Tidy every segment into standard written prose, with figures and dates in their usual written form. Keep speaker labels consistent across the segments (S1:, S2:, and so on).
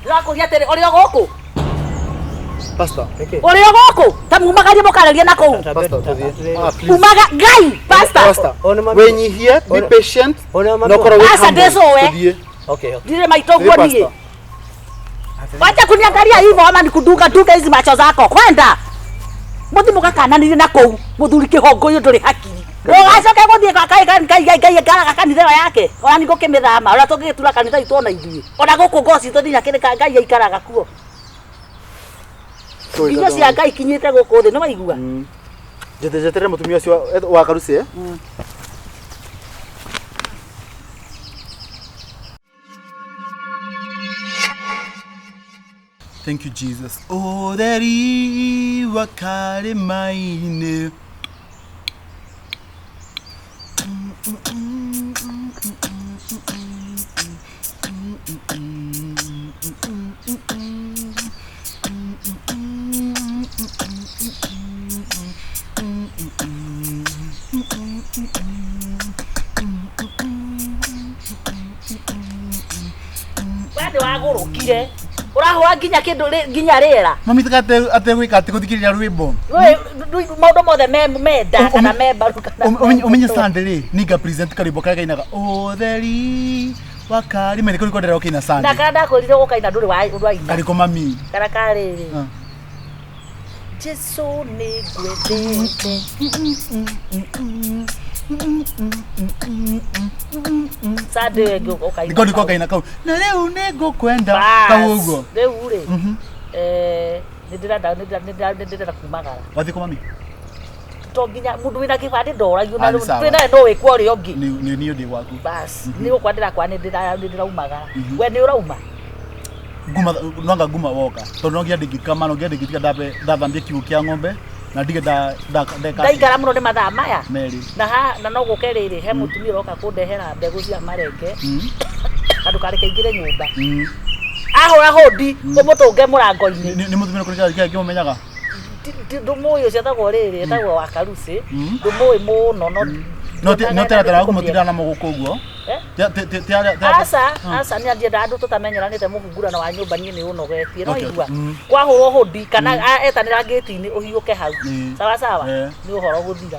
S1: Ndĩrakũria atĩrĩ, ũrĩ o gũkũ?
S2: Pastor.
S3: Nĩkĩ?
S1: Ũrĩ o gũkũ? Ta mumagarie mũkarĩrie na kũu.
S2: Pastor, tũthiĩ. Ah, please.
S1: Umaga Ngai, pastor.
S2: Pastor.
S3: O nĩ mami.
S2: Wĩnyihie, be patient.
S3: O nĩ mami.
S2: Na ũkorwo wĩ
S1: Aca,
S2: humble.
S1: ndĩcũwe.
S2: Tũthiĩ.
S3: Okay, okay.
S1: Ndirĩ maitũ
S2: Tũthiĩ,
S1: guo niĩ.
S2: pastor.
S1: Wacha kuniangalia hivyo ama nikudunga dunga hizi macho zako. Kwenda. Muthi mugakananirie na kũu muthuri kĩhongo ũyũ ndũrĩ hakiri. Ũgacoke gũthiĩ kwa kai kai kai kai kai karaga kanitha ĩyo yake. Ona nĩ ngũkĩmĩthama ona tũngĩgĩtura kanitha itũ ona ithuĩ. Ona gũkũ ngo citũ nginya kĩrĩ Ngai aikaraga kuo.
S2: Sorry,
S1: Irio cia Ngai ikinyĩte gũkũ thĩ nĩ waigua?
S2: Njeterere mũtumia ũcio wa karuci eh? Thank you, Jesus. Ũtheri wa karĩma-inĩ.
S1: We nĩ wagũrũkire. Ũrahũra nginya kĩndũ nginya rĩera.
S2: Mami tiga ategwĩka atĩ gũthikĩrĩria rwĩmbo.
S1: Maũndũ mothe me menda kana me mbaru kana.
S2: Ũmenye Sunday rĩ, ninga present karwĩmbo karĩa kainaga ũtheri wa karĩma-inĩ kau nĩko ndĩrenda gũkĩina
S1: Na
S2: Sunday.
S1: kana ndakwĩrire ũkaina ndũrĩ waina.
S2: Karĩkũ mami?
S1: Kana karĩrĩ.
S2: Ah.
S1: Jesu nĩ ngwendete. Sunday ĩyo ĩngĩ ũkaina.
S2: Nĩko nĩko ngaina kau. Na rĩu nĩ ngũkwenda.
S1: Bas,
S2: Kau ũguo.
S1: Rĩu rĩ, eh, nĩ ndĩrenda nĩ ndĩrenda kumagara.
S2: Wathiĩ kũ mami?
S1: To nginya mũndũ wĩna kĩbandĩ ndoragio na
S2: Ah, nĩ
S1: rĩu
S2: sawa.
S1: twĩ nawe no wĩkwo ũrĩa ũngĩ.
S2: Nĩ niĩ ndĩ gwaku.
S1: Bas, nĩ gũkwa ndĩrakwa nĩ ndĩraumagara. We nĩ ũrauma?
S2: Nguma nwanga nguma woka. Tondũ no nginya ndingĩkama no nginya ndingĩtiga ndambe ndathambie kiugũ kĩa ng'ombe na ndige nda nda ndeka.
S1: Ndaikara mũno nĩ mathaa maya.
S2: Merĩ.
S1: Na ha na no gũke rĩrĩ he mũtumia ũroka kũndehera mbegũ cia marenge. Na ndũkareke aingĩre nyũmba. Ahũra hũndi ũmũtũnge mũrango-inĩ.
S2: Nĩ mũtumia ũrĩkũ kĩrĩa kĩmũmenyaga?
S1: Ndũmũĩ ũcio etagwo rĩrĩ etagwo wa Karuci. Ndũmũĩ mũno no
S2: No no teratera waku mũtindaga na mũgũkũ ũguo.
S1: Eh?
S2: Ti
S1: Aca, aca nĩ andiendaga andũ tũtamenyeranĩte mũhungurano wa nyũmba niĩ nĩ ũnogetie no
S2: Okay,
S1: igua
S2: okay.
S1: kwahũrwo hũndi kana etanĩra ngĩti-inĩ ũhiũke hau sawa sawa nĩ ũhoro gũthira.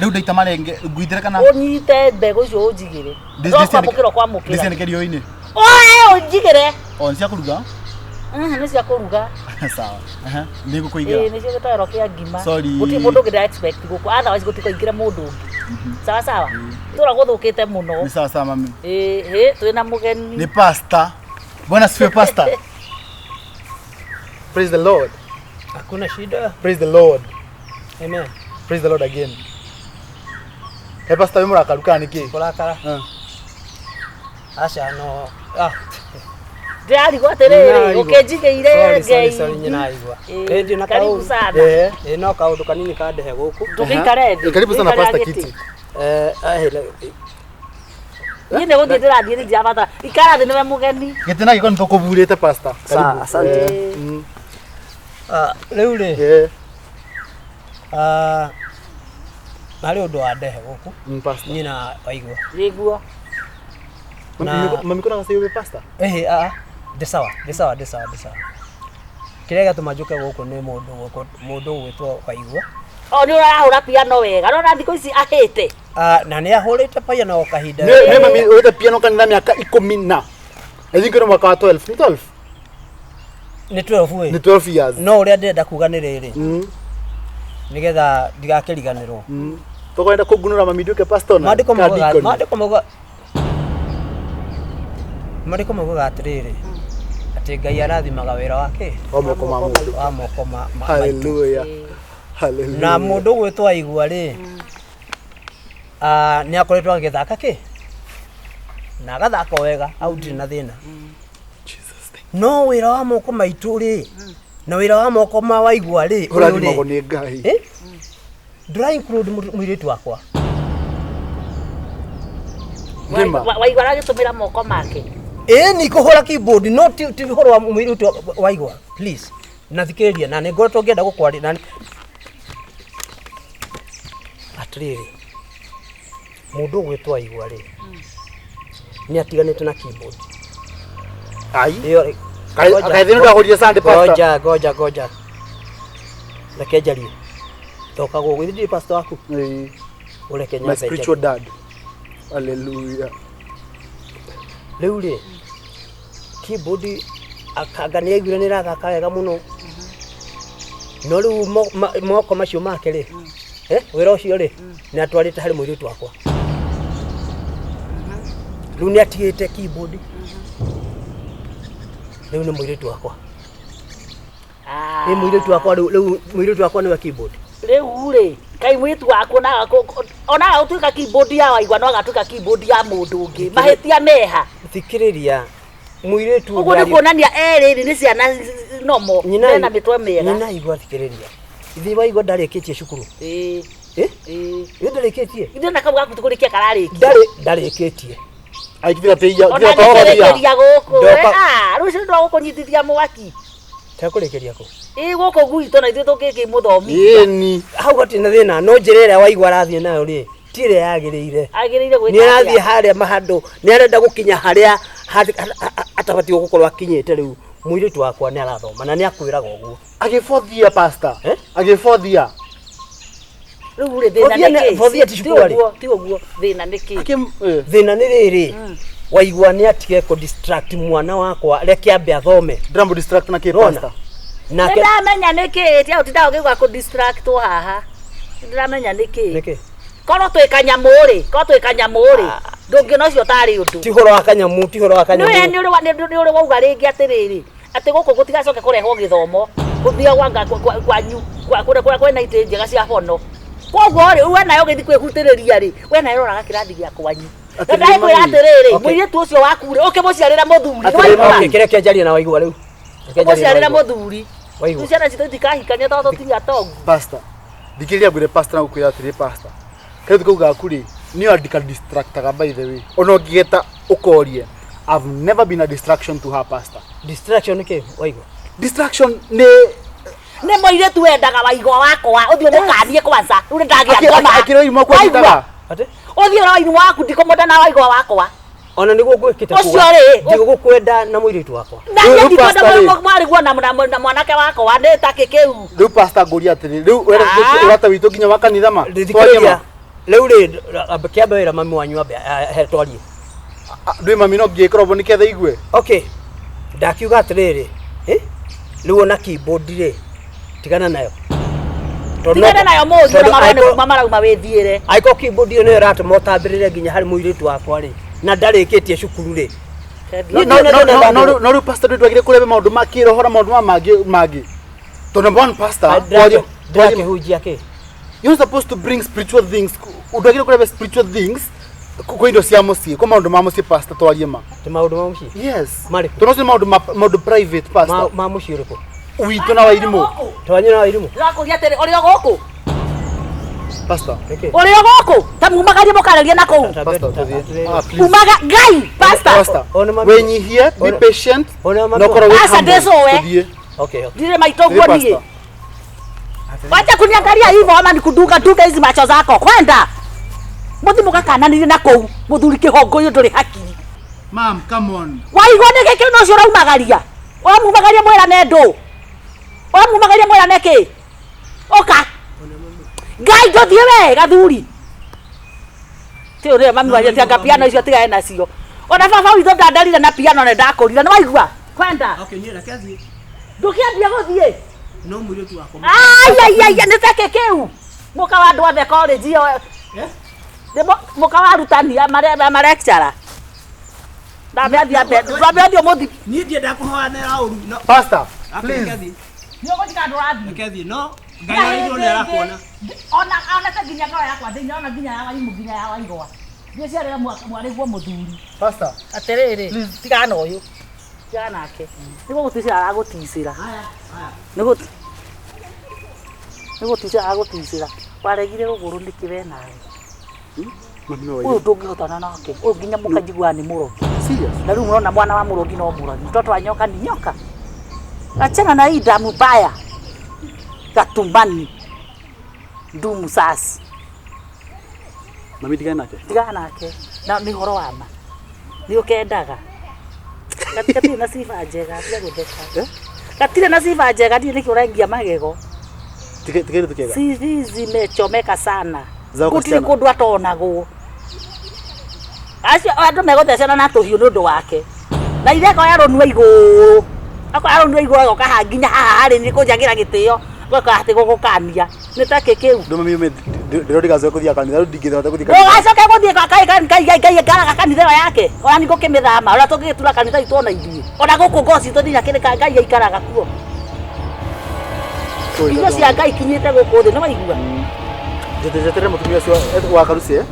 S2: Rĩu ndaita marenge ngũitĩre kana
S1: Ũnyite mbegũ icio ũnjigĩre. No kwamũkĩra ũkwamũkĩra.
S2: Ndĩcianĩke riũa-inĩ.
S1: Oe ũnjigĩre.
S2: O nĩ cia kũruga?
S1: Nĩ cia kũruga.
S2: Sawa. Aha, nĩ ngũkũigĩra.
S1: Ĩĩ nĩcio gĩtoero kĩa ngima.
S2: Sorry.
S1: Gũtirĩ mũndũ ũngĩ ndĩra expect gũkũ otherwise gũtikaingĩre mũndũ ũngĩ. Sawa sawa. Tũra gũthũkĩte mũno.
S2: Nĩ sawa sawa mami.
S1: Ĩĩ hĩ twĩna mũgeni.
S2: Nĩ pastor. Bwana asifiwe pastor.
S4: Praise the Lord.
S3: Hakuna shida.
S4: Praise the Lord.
S3: Amen.
S4: Praise the Lord again. Hey pastor, wĩ mũrakaru kana nĩkĩ?
S3: Kũrakara. Aca no. Ah.
S1: Ndĩrarigwo atĩrĩrĩ
S3: Nĩraigua.
S1: ũkĩnjigĩire
S3: Sorry, sorry,
S1: ngei.
S3: sorry, nyinaigua.
S1: Ĩĩ,
S3: Ĩĩ, ndĩ na
S1: karibu
S3: kaũndũ.
S1: sana.
S3: Ĩĩ, no kaũndũ kanini kandehe gũkũ.
S1: Ndũgĩikare thĩ.
S2: Karibu sana
S1: Ũikare
S2: Pastor
S1: gĩtĩ.
S2: Kiti.
S3: Eh,
S1: Niĩ nĩ gũthiĩ ndĩrathiĩ nĩ ndirabatara. Ikara thĩ nĩwe mũgeni.
S2: Gĩtĩ na gĩko nĩ tũkũburĩte pastor.
S3: Sawa,
S2: Karibu.
S3: asante. Ah, rĩu rĩ. Ah, harĩ ũndũ wandehe gũkũ.
S2: Pastor.
S3: Nyina waigua.
S1: Nĩguo.
S3: Na-
S2: Mami kuna gacĩ wĩ pastor?
S3: Ĩhĩ, aa, ndĩ sawa, ndĩ sawa, ndĩ sawa, ndĩ sawa. Kĩrĩa gĩatũma njũke gũkũ nĩ mũndũ gũkũ, mũndũ ũgwĩtwo Waigua.
S1: O nĩ ũrahũra piano wega. Rora thikũ ici ahĩte.
S3: Ah, na nĩ ahũrĩte piano kahinda.
S2: Nĩ mami ũrĩte piano kanitha mĩaka ikũmi na. I think nĩ mwaka wa 12. Nĩ 12?
S3: Nĩ 12 ĩ.
S2: Nĩ 12 years.
S3: No ũrĩa ndĩrenda kuga nĩ rĩrĩ. Nĩgetha ndigakĩriganĩrwo.
S2: Tũkwenda kũngunũra mami nduĩke pastor na
S3: Maandĩko
S2: kana
S3: maugaga
S2: deacon?
S3: maandĩko maugaga maandĩko maugaga atĩrĩrĩ atĩ Ngai arathimaga wĩra wake
S2: Wa moko ma mũndũ.
S3: wa moko ma ma- maitũ.
S2: Hallelujah. Hallelujah.
S3: Na mũndũ ũgwĩtwo Aigua rĩ ah, nĩ akoretwo agĩthaka kĩ na agathaka wega hau ndirĩ na thĩna no wĩra wa moko maitũ rĩ na wĩra wa moko ma Waigua rĩ ũyũ rĩ,
S2: Ũrathimagwo nĩ Ngai.
S3: Eh? Ndũra include mũirĩtu wakwa.
S2: Ngĩma.
S1: Waigua aragĩtũmĩra moko make.
S3: Ĩĩ ni kũhũra keyboard no ti ti ũhoro wa mũirĩtu Waigua please. Na thikĩrĩria na nĩ ngoretwo ngĩenda gũkwaria na atĩrĩrĩ mũndũ ũgwĩtwo Waigua rĩ nĩ atiganĩte na keyboard.
S2: Ai.
S3: Ĩyo Ngoja.
S4: Kaithini ndagũrire Sunday pastor.
S3: Ngoja, ngoja, ngoja. Reke njarie. Toka gũkũ, ithuĩ ndirĩ pastor waku.
S4: Eh,
S3: Ũreke
S4: my
S3: nyambe
S4: spiritual
S3: njarie.
S4: dad. Hallelujah.
S3: Rĩu rĩ, keyboard akanga nĩ aiguire nĩ ĩrathaka wega mũno. No rĩu moko macio make rĩ, wĩra ũcio rĩ, nĩ atwarĩte harĩ mũirĩtu wakwa. Rĩu nĩ atigĩte keyboard. Rĩu nĩ mũirĩtu wakwa. Nĩ mũirĩtu wakwa rĩu, rĩu mũirĩtu wakwa nĩwe keyboard.
S1: Rĩu rĩ, kaĩ mwĩtu waku onaga gũtuĩka keyboard ya waigua no agatuĩka keyboard ya mũndũ ũngĩ. Mahĩtia meha.
S3: Thikĩrĩria, mũirĩtu
S1: Ũguo nĩ kuonania erĩ rĩ nĩ ciana nomo mena mĩtwe mĩega.
S3: Nyina igua thikĩrĩria. Ithe waigua ndarĩkĩtie cukuru.
S1: Ĩĩ.
S3: Eh?
S1: Ĩĩ.
S3: Ithe ndarĩkĩtie.
S1: Ithe na kau gaku tũkũrĩkia kararĩkia.
S3: Ndarĩ ndarĩkĩtie.
S4: Aikithira teia,
S1: Ona
S4: thira tohoria.
S1: nĩkũrĩkĩria gũkũ.
S3: Ndoka-
S1: Ah, rũciũ ndwagũkũnyitithia mwaki.
S3: Tekũrĩkĩria kũ?
S1: Ĩĩ gũkũ gwitũ na ithuĩ tũngĩkĩmũthomithia.
S4: Ĩni.
S3: Hau hatirĩ na thĩna, no njĩra ĩrĩa waigua arathiĩ nayo rĩ, ti ĩrĩa yagĩrĩire.
S1: Agĩrĩire gwĩka
S3: Nĩ arathiĩ
S1: atĩa?
S3: harĩa mahandũ, nĩ arenda gũkinya harĩa atabatiĩ gũkorwo akinyĩte rĩu. Mũirĩtu wakwa nĩ arathoma na nĩ akwĩraga ũguo.
S4: Agĩbothia pastor.
S3: Eh?
S4: Agĩbothia.
S1: Rĩu rĩ thĩna
S3: Bothia
S1: nĩ
S3: nĩ-
S1: kĩ?
S3: bothia ti
S1: Ti
S3: cukuru arĩ.
S1: ũguo, ti ũguo, thĩna nĩ kĩ?
S4: Akim eh.
S3: Thĩna nĩ rĩrĩ, waigua nĩ atige kũ distract mwana wakwa, reke ambe athome.
S4: Ndĩramũ distract na kĩ
S3: Rona.
S4: pastor.
S3: Nake
S1: Nĩndamenya nĩ kĩ, tiga gũtinda ũkĩigua kũ distractwo haha. Nĩndĩramenya nĩ kĩ.
S3: nĩkĩ?
S1: Korwo twĩ kanyamũ rĩ, korwo twĩ kanyamũ rĩ, ndũngĩona ũcio tarĩ ũndũ.
S3: Ti ũhoro wa kanyamũ, ti ũhoro wa
S1: Nĩwe
S3: kanyamũ.
S1: nĩ ũrĩ wauga rĩngĩ atĩrĩrĩ, atĩ gũkũ gũtigacoke kũrehwo gĩthomo, gũthiĩ gwanga kwanyu, kũrĩa kũrĩa kwĩna itĩ njega cia bono. Koguo rĩ, we nawe ũgĩthiĩ kwĩhutĩrĩria rĩ, we nawe roraga kĩrathi gĩa kwanyu. Na
S4: Atĩrĩrĩ
S1: ndagĩkwĩra
S4: mami.
S1: atĩrĩrĩ,
S3: Okay.
S1: mũirĩtu ũcio waku rĩ, ũkĩmũciarĩra mũthuri, nĩ
S4: Atĩrĩrĩ
S1: waigua?
S3: Okay, kĩreke njarie na waigua rĩu. Reke njarie na
S1: Ũmũciarĩra
S3: waigua.
S1: mũthuri.
S3: Waigua.
S1: Rĩu ciana citũ itikahikania tondũ tũtirĩ atongu.
S4: Pastor. Thikĩrĩria ngwĩre pastor na gũkwĩra atĩrĩ pastor. Kairĩtu kau gaku rĩ, nĩyo andika distractaga by the way. Ona ũngĩgeta ũkorie. I've never been a distraction to her pastor.
S3: Distraction nĩ kĩ waigua?
S4: Distraction nĩ
S1: Nĩ mũirĩtu wendaga waigua wakwa, ũthiĩ ũmũkanie kwanza. Rĩu nĩ ndagĩa ngoma.
S4: akĩrĩ imwe
S1: Waigua?
S4: kwanyitaga.
S3: Atĩ?
S1: Ũthiĩ ũrore waigua waku ndikũmwenda na waigua wakwa.
S3: Ona nĩguo ngwĩkĩte
S1: Ũcio rĩ,
S3: ndigũgũkwenda na mũirĩtu wakwa.
S1: Na
S4: Rĩu
S1: niĩ ndikwenda
S4: pastor rĩ.
S1: mwarĩguo na mwanake wakwa nĩ ta kĩ kĩu.
S4: Rĩu pastor ngũria atĩrĩ, rĩu
S1: Ah.
S4: ũrata witũ nginya wa kanitha ma? Twarie
S3: Thikĩrĩria.
S4: ma?
S3: Rĩu rĩ, kĩambe wĩra mami wanyu ambe he twarie.
S4: Ah, Ndwĩ mami no ngĩkorwo bo nĩketha igue.
S3: Okay. Ndakiuga atĩrĩrĩ, eh? Rĩu ona keyboard rĩ, tigana nayo. Tondũ
S1: Tigana nayo mũriũ na
S3: tondũ
S1: marũa nĩ
S3: angĩkorwo-
S1: kuma marauma wĩthiĩre.
S3: angĩkorwo keyboard ĩyo nĩyo ĩratũma ũtambĩrĩre nginya harĩ mũirĩtu wakwa rĩ, na ndarĩkĩtie cukuru rĩ.
S4: No no no no no rĩu pastor ndwĩ twagire kũrebe maũndũ ma kĩroho na maũndũ ma mangĩ mangĩ. Tondũ number one pastor, twarie-
S3: Ndĩrakĩhunjia kĩ?
S4: you're supposed to bring spiritual things. Ndwagire kũrebe spiritual things kwĩ indo cia mũciĩ, kwĩ maũndũ ma mũciĩ pastor twarie ma.
S3: Ti maũndũ ma mũciĩ?
S4: Yes.
S3: Marĩkũ?
S4: Tondũ ũcio nĩ maũndũ maũndũ private pastor.
S3: Ma mũciĩ ũrĩkũ?
S4: Witũ na wairimũ.
S3: Twanyu na wairimũ?
S1: Ndĩrakũria atĩrĩ, ũrĩ o gũkũ?
S4: Pastor.
S3: Nĩkĩ?
S1: Ũrĩ o gũkũ? Ta mumagarie mũkarerie na kũu.
S4: Pastor, tũthiĩ. Ah, please.
S1: Umaga Ngai, pastor.
S4: Pastor,
S3: O nĩ mami.
S4: wĩnyihie, be
S3: Ona-
S4: patient,
S3: ona mami
S4: na ũkorwo wĩ
S1: Aca,
S4: humble.
S1: ndĩcũe.
S4: Tũthiĩ.
S3: Okay, okay.
S1: Ndirĩ maitũ ũguo
S4: Tũthiĩ,
S1: niĩ.
S4: pastor.
S1: Wacha kuniangalia hivyo ama nikudunga dunga hizi macho zako. Kwenda. Muthi mugakananire na kũu. Mũthuri kĩhongo ũyũ ndũrĩ hakiri.
S2: Mom, come on.
S1: Waigua nĩ gĩkĩ no ũcio ũraumagaria. Ũramumagaria mwĩrane ndũ. Ũramumagaria mwĩrane kĩ? Ũka. Ngai ndũthiĩ we gathuri. Ti ũrĩa mami wanyu tianga piano icio tigane nacio. Ona baba witũ ndandarire na piano nĩ ndakũrire. Nĩ waigua? Kwenda.
S3: Okay, niĩ reke thiĩ.
S1: Ndũkĩambia gũthiĩ.
S3: No mũirĩtu wakwa.
S1: Ai ai ai nĩ take kĩu. Mũka wa andũ othe college ĩyo. Nĩ mũka wa arutani a lecturer. Ndambe athiĩ ambe ndambe athiĩ ũmũthi.
S3: Niĩ ndiendaga kũhoyanĩra ũru. No,
S4: Pastor,
S3: okay,
S4: please.
S3: reke thiĩ.
S1: Nĩ ũgũtiga andũ ũrathiĩ.
S3: Reke thiĩ. No, Ngai wa igũrũ nĩ arakuona.
S1: Ona ona ta nginya ngoro yakwa thĩinĩ ona nginya ya waimu nginya ya waigwa. Ndiĩciarĩra mwarĩguo mũthuri.
S4: Pastor.
S1: Atĩrĩrĩ, tigana na ũyũ. Tigana nake. Nĩ gũgũticĩra aragũticĩra. Nĩ gũticĩra aragũticĩra. Waregire rũgũrũ nĩkĩ we nawe?
S4: Mami no
S1: Ũyũ
S4: wairimũ.
S1: ndũngĩhotana nake. Ũyũ nginya mũkajiguaga nĩ mũrogi.
S4: Serious?
S1: Na rĩu mũrona mwana wa mũrogi no mũrogi. Mtoto wa nyoka ni nyoka. Achana na hii damu baya. Gatumbani. Ndumu sasi.
S2: Mami tigana nake.
S1: Tigana nake. Na nĩ ũhoro wa ma. Nĩ ũkendaga. Gatirĩ na sifa njega, tiga gũtheka. Gatirĩ na sifa njega, ndiũĩ nĩkĩ ũrengia magego.
S2: Tikairĩtu kega.
S1: CV zimechomeka sana.
S2: Za
S1: Gũtirĩ
S2: wasichana.
S1: kũndũ atonagwo. Acio andũ megũthecana na tũhiũ nĩ ũndũ wake. Na ithe akoya rũnua igũrũ. Akoya rũnua igũrũ agoka haha nginya haha harĩ nĩ kũnjagĩra gĩtĩo. Goka atĩ gũgũkania. Nĩ ta kĩ kĩu?
S2: Ndũma mimi ndĩrodigacoe kũthiĩ kanitha rĩu ndingĩhota gũthiĩ kanitha.
S1: Ndũgacoke gũthiĩ kwa Ngai Ngai Ngai Ngai ngaraga kanitha ĩyo yake. Ona nĩ ngũkĩmĩthama. Ona tũngĩgĩtura kanitha itũ ona ithuĩ. Ona gũkũ ngoci itũ nginya kĩrĩka Ngai aikaraga kuo. Irio cia Ngai ikinyĩte gũkũ thĩ nĩ waigua?
S2: Njeterere mũtumia ũcio wa karuci eh?